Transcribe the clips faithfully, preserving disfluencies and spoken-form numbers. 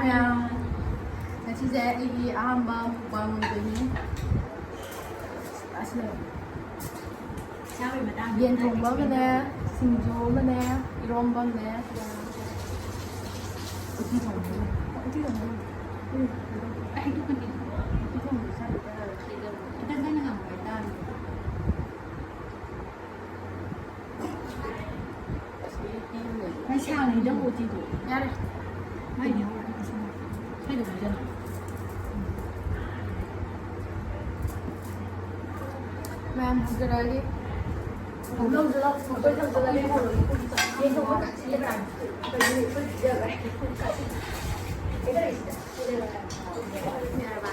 ꯃꯌꯥꯝ, ꯉꯁꯤꯁꯦ ꯑꯩꯒꯤ ꯑꯍꯥꯟꯕ ꯃꯨꯛꯕꯥꯡ ꯑꯣꯏꯗꯣꯏꯅꯤ꯫ ꯑꯁꯤꯗ ꯌꯦꯟ ꯊꯣꯡꯕ ꯑꯃꯅꯦ, ꯁꯤꯡꯖꯨ ꯑꯃꯅꯦ, ꯏꯔꯣꯝꯕ ꯑꯃꯅꯦ, ꯎꯇꯤ ꯊꯣꯡꯕ ꯑꯃꯅꯦ꯫ ꯎꯇꯤ ꯊꯣꯡꯕ ꯑꯃꯅꯦ꯫ ꯎꯝ꯫ ꯎꯇꯤ ꯊꯣꯡꯕ ꯆꯥꯗ ꯌꯥꯔꯣꯏ꯫ ꯈꯤꯇꯪ ꯀꯟꯅ ꯉꯥꯡꯕ ꯍꯥꯏꯇꯥꯔꯦ꯫ ꯃꯩ ꯁꯥꯡꯉꯤꯗ ꯎꯇꯤꯗꯣ꯫ ꯌꯥꯔꯦ꯫ ꯃꯥꯏꯗꯤ ꯍꯧꯔꯦ꯫ ꯁ꯭ꯋꯥꯏꯗ ꯄꯤꯖꯅꯤ꯫ ꯃꯌꯥꯝ ꯍꯧꯖꯔꯛꯑꯒꯦ꯫ ꯂꯧꯁꯨ ꯂꯥꯎ, ꯑꯩꯈꯣꯏ ꯊꯝꯖꯤꯜꯂꯒꯦ꯫ ꯌꯦꯟ ꯊꯣꯡꯕ ꯀꯥꯁꯤꯗ ꯇꯥꯏ꯫ ꯑꯩꯈꯣꯏꯗꯤ ꯑꯩꯈꯣꯏ ꯄꯤꯖꯈ꯭ꯔꯦ꯫ ꯀꯩꯗꯧꯔꯤꯁꯤꯗ? ꯌꯥꯔꯕ?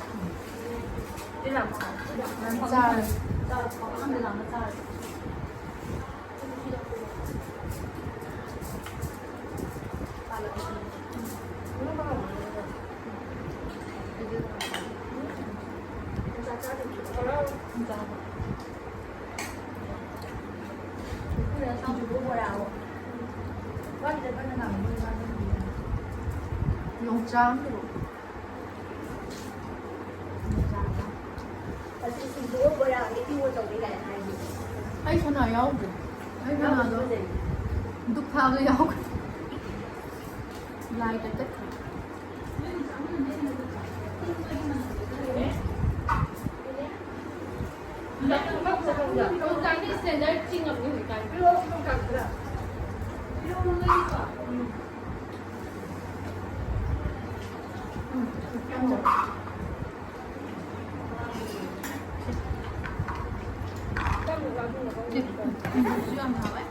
ꯃꯌꯥꯝ ꯆꯥꯔꯦ꯫ ꯆꯥꯔꯣ, ꯆꯥꯔꯣ, ꯆꯥꯔꯣ꯫ ꯌꯣꯡꯆꯥꯛ ꯑꯃ ꯄꯤꯔꯛꯑꯣ꯫ ꯑꯁꯤ ꯁꯤꯡꯖꯨꯒ ꯕꯣꯔꯥꯒ ꯏꯇꯤꯒ ꯇꯧꯋꯦ ꯀꯥꯏꯅ ꯍꯥꯏꯕꯤꯕ꯫ ꯑꯩ ꯁꯅꯥ ꯌꯥꯎꯗ꯭ꯔꯦ꯫ ꯑꯩ ꯌꯥꯝꯅ ꯁꯅꯥꯗꯣ ꯐꯖꯩ꯫ ꯗꯨꯛ ꯊꯥꯕ ꯌꯥꯎꯈ꯭ꯔꯦ꯫ ꯂꯥꯏꯗ ꯇꯠꯈ꯭ꯔꯦ꯫ ꯍꯧꯖꯤꯛꯀꯥꯟꯗꯤ ꯁ꯭ꯇꯦꯟꯗꯔꯗ ꯆꯤꯡꯉꯕꯅꯤ ꯍꯧꯖꯤꯛꯀꯥꯟꯗꯤ꯫ ꯎꯝ꯫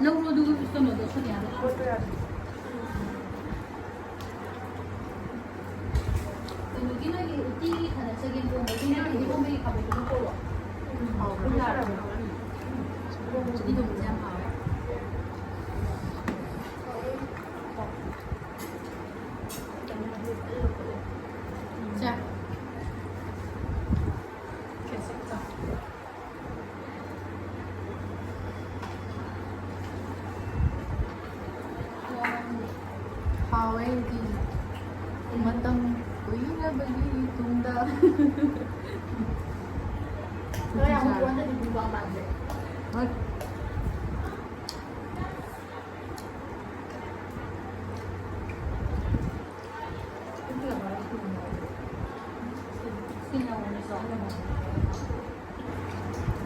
ꯂꯧꯔꯣ ꯑꯗꯨꯒ ꯀꯩꯅꯣꯗꯣ ꯁꯣꯅꯤꯌꯥꯗꯣ꯫ ꯀꯩꯅꯣꯒꯤ ꯅꯣꯏꯒꯤ ꯎꯇꯤꯒꯤ ꯊꯥꯅ ꯆꯒꯦꯝ ꯄꯣꯝꯕꯒꯤ ꯅꯣꯏꯒꯤ ꯏꯔꯣꯝꯕꯒꯤ ꯈꯥꯕꯩꯗꯨꯅ ꯀꯣꯠꯂꯣ꯫ ꯎꯝ꯫ ꯎꯇꯤ ꯊꯣꯡꯕꯁꯦ ꯌꯥꯝ ꯍꯥꯎꯋꯦ꯫ ꯁꯦ꯫ ꯍꯥꯎꯋꯦ ꯎꯇꯤꯁꯦ꯫ ꯃꯇꯝ ꯀꯨꯏꯔꯕꯒꯤ ꯇꯨꯡꯗ꯫ ꯍꯣꯏ, ꯌꯥꯝ ꯀꯣꯟꯅꯗꯤ ꯄꯨꯡ ꯀꯌꯥ ꯇꯥꯒꯦ? ꯍꯣꯏ꯫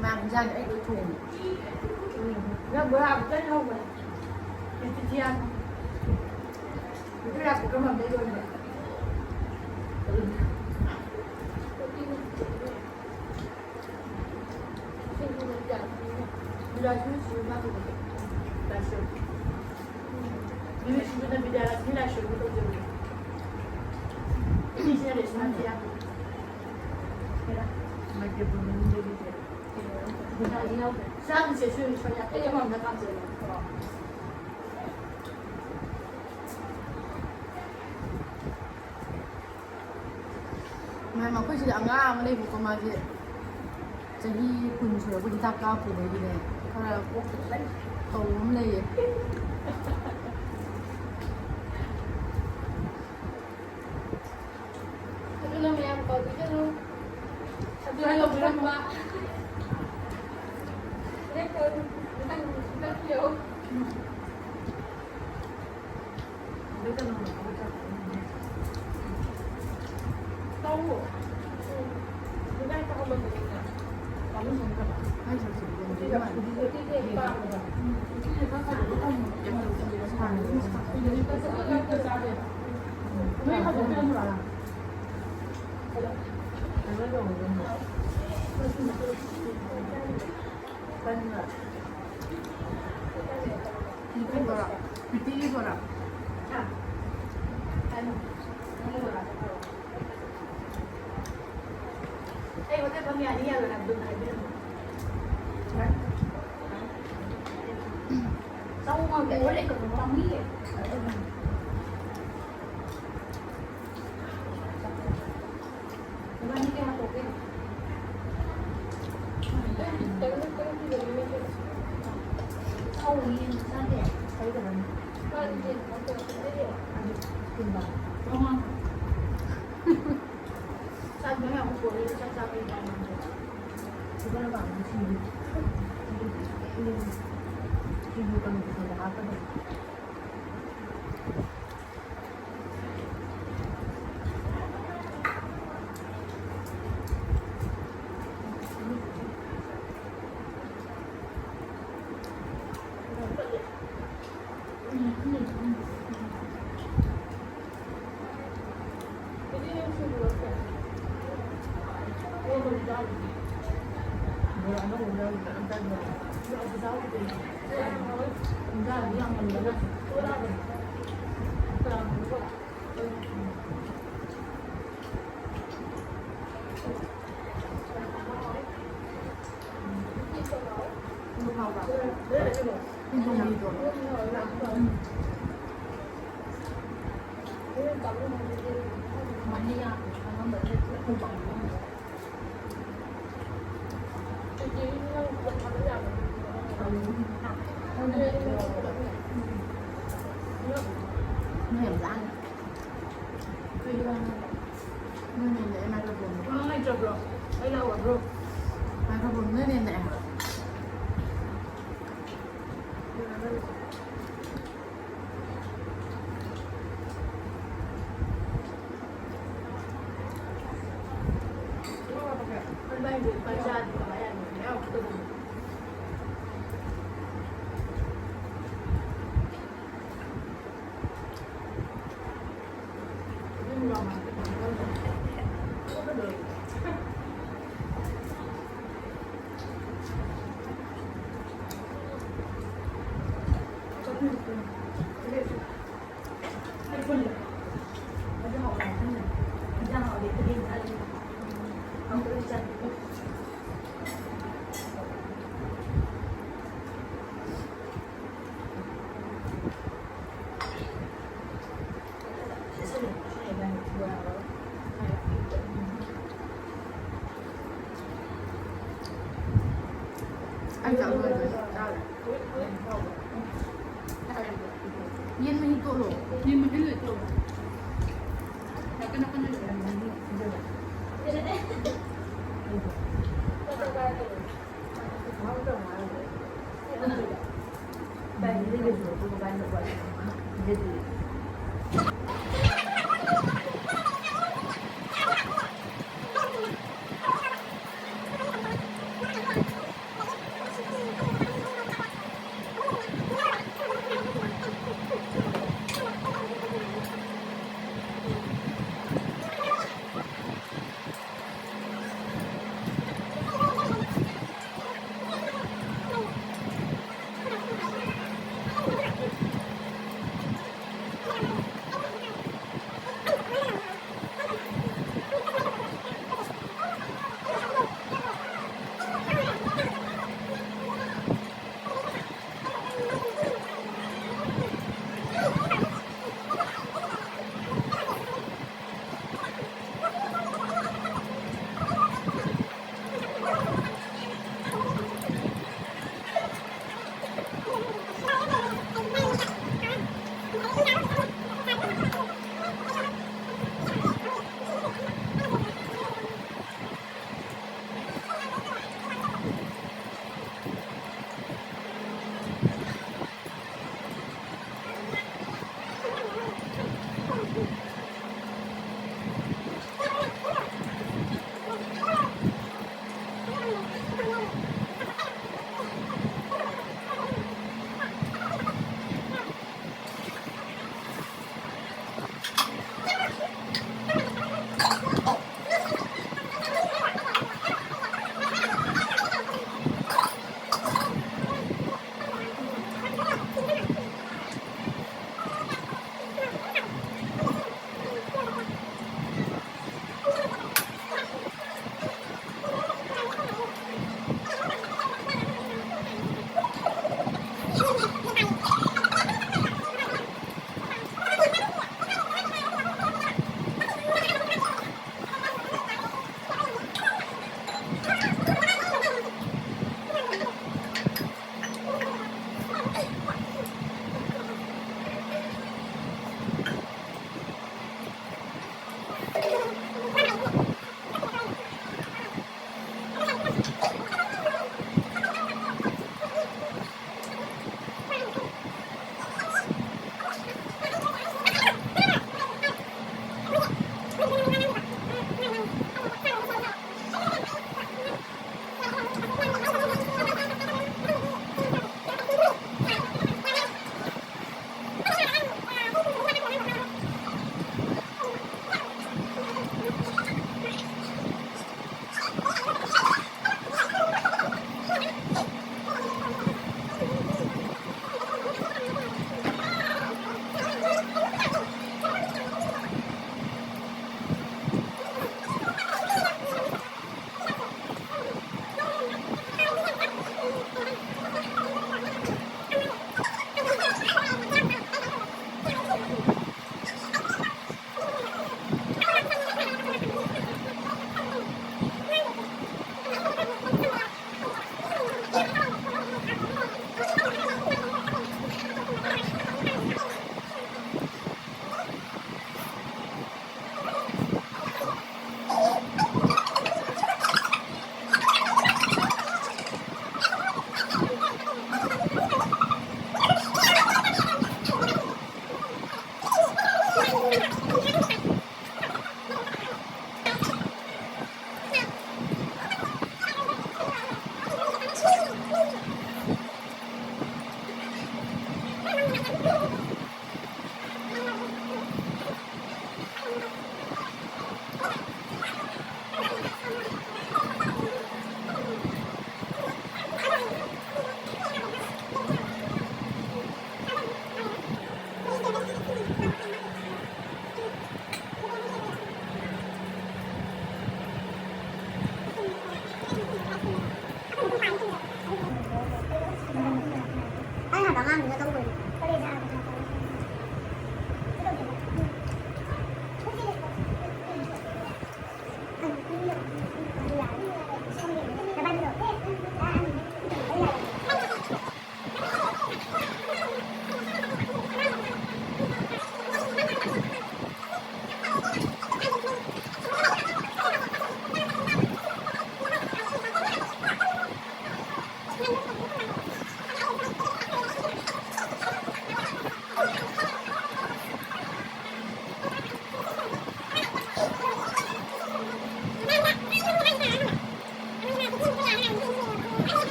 ꯃꯌꯥꯝ ꯏꯟꯖꯥꯡ ꯑꯩ ꯂꯣꯏ ꯊꯣꯡꯉꯦ꯫ ꯎꯝ꯫ ꯅꯪ ꯕꯣꯔꯥ ꯑꯃꯨꯛꯇꯪ ꯍꯧꯕꯅꯦ꯫ ꯀꯦꯖꯤ ꯌꯥꯝ꯫ ꯕꯣꯔꯥ ꯄꯨꯈꯝ ꯑꯃꯗꯩ ꯂꯣꯟꯕ꯫ ꯃꯌꯥꯝ, ꯑꯩꯈꯣꯏ ꯁꯤꯗ ꯑꯉꯥꯡ ꯑꯃ ꯂꯩꯕꯀꯣ, ꯃꯥꯁꯦ ꯆꯍꯤ ꯀꯨꯟ ꯁꯨꯔꯛꯄ ꯍꯤꯗꯥꯛ ꯀꯥꯞꯄꯨꯕꯒꯤꯅꯦ, ꯈꯔ ꯀꯣꯛꯇ ꯈꯤꯇꯪ ꯇꯧꯕ ꯑꯃ ꯂꯩꯌꯦ꯫ ꯑꯗꯨꯅ ꯃꯌꯥꯝ ꯀꯧꯕꯤꯒꯅꯨ꯫ ꯑꯗꯨ ꯌꯧꯕꯤꯔꯝꯕ꯫ ꯃꯊꯪ, ꯃꯊꯪ, ꯃꯊꯪ ꯄꯤꯔꯛꯑꯣ꯫ ꯄꯤꯇꯤ ꯕꯣꯔꯥ꯫ ꯄꯤꯇꯤꯒꯤ ꯕꯣꯔꯥ꯫ ꯑꯩ ꯍꯣꯇꯦꯜ ꯐꯝ ꯌꯥꯅꯤ ꯌꯥꯔꯣꯏ ꯍꯥꯏꯕꯗꯨ ꯑꯝꯇ ꯍꯥꯏꯕꯤꯔꯝꯃꯨ꯫ ꯆꯍꯨꯝ ꯍꯥꯞꯄꯦ, ꯍꯣꯔꯦꯟ ꯀꯩꯅꯣ ꯄꯥꯝꯃꯨꯏꯌꯦ꯫ ꯅꯕꯥꯅꯤ ꯀꯌꯥ ꯍꯥꯞꯇꯣꯛꯀꯦ? ꯆꯥꯎ, ꯌꯦꯟ ꯆꯥꯗꯦ꯫ ꯀꯩꯗꯧꯕꯅꯣ? ꯆꯥꯗꯦ, ꯌꯦꯟ ꯆꯥꯗꯦ꯫ ꯑꯗꯨ ꯀꯨꯝꯕ꯫ ꯆꯥꯛ ꯃꯌꯥꯝ ꯄꯨꯔꯛꯑꯦ, ꯆꯥꯛ ꯆꯥꯕꯩ ꯇꯥꯏꯃꯤꯡꯗꯣ꯫ ꯁꯤꯗꯅ ꯄꯥꯝꯃꯤ ꯁꯤꯡꯖꯨ꯫ ꯁꯤꯡꯖꯨ ꯄꯦꯟꯕꯅꯤ꯫ ꯁꯤꯡꯖꯨ ꯀꯥꯡꯁꯣꯏꯗ ꯍꯥꯞꯀꯗꯕꯅꯤ꯫ ꯅꯣꯏ ꯌꯥꯝ ꯂꯥꯡꯉꯦ꯫ ꯅꯣꯏ ꯌꯥꯝ ꯂꯥꯡꯉꯦ꯫ ꯅꯣꯏ ꯃꯌꯥꯝ ꯂꯥꯛꯑꯦ, microphone꯫ ꯅꯪ ꯂꯩꯇ꯭ꯔꯕ꯭ꯔꯣ? ꯑꯩ ꯂꯥꯛꯑꯣ, bro꯫ Microphone ꯅꯣꯏ ꯃꯌꯥꯝ ꯂꯥꯛꯑꯦ꯫ ꯑꯩ ꯆꯥꯛ ꯂꯣꯏꯔꯦ꯫ ꯌꯦꯟ ꯃꯍꯤ ꯇꯣꯠꯂꯣ꯫ ꯌꯦꯟ ꯃꯍꯤ ꯂꯣꯏ ꯇꯣꯠꯂꯣ꯫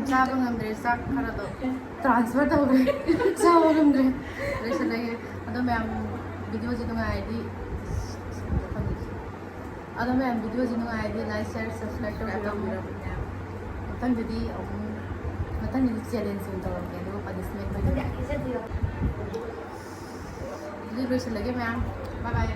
ꯆꯥꯕ ꯉꯝꯗ꯭ꯔꯦ, ꯆꯥꯛ ꯈꯔꯗꯣ ꯇ꯭ꯔꯥꯟꯁꯐꯔ ꯇꯧꯈ꯭ꯔꯦ꯫ ꯆꯥꯕ ꯉꯝꯗ꯭ꯔꯦ꯫ ꯂꯣꯏꯁꯤꯜꯂꯒꯦ꯫ ꯑꯗꯣ ꯃꯌꯥꯝ, ꯚꯤꯗꯤꯑꯣꯁꯦ ꯅꯨꯡꯉꯥꯏꯔꯗꯤ, ꯑꯗꯣ ꯃꯌꯥꯝ, ꯚꯤꯗꯤꯑꯣꯁꯦ ꯅꯨꯡꯉꯥꯏꯔꯗꯤ ꯂꯥꯏꯛ, ꯁꯤꯌꯔ, ꯁꯕꯁꯀ꯭ꯔꯥꯏꯕ ꯇꯧꯕꯤꯔꯝꯃꯣ꯫ ꯃꯊꯪꯗꯗꯤ ꯑꯃꯨꯛ, ꯃꯊꯪꯗꯗꯤ ꯆꯦꯂꯦꯟꯖ ꯑꯣꯏꯅ ꯇꯧꯔꯛꯀꯦ, ꯑꯗꯨꯒ ꯄꯅꯤꯁꯃꯦꯟ ꯑꯣꯏꯅ꯫ ꯑꯗꯨꯗꯤ ꯂꯣꯏꯁꯤꯜꯂꯒꯦ ꯃꯌꯥꯝ꯫ ꯕꯥꯏ ꯕꯥꯏ꯫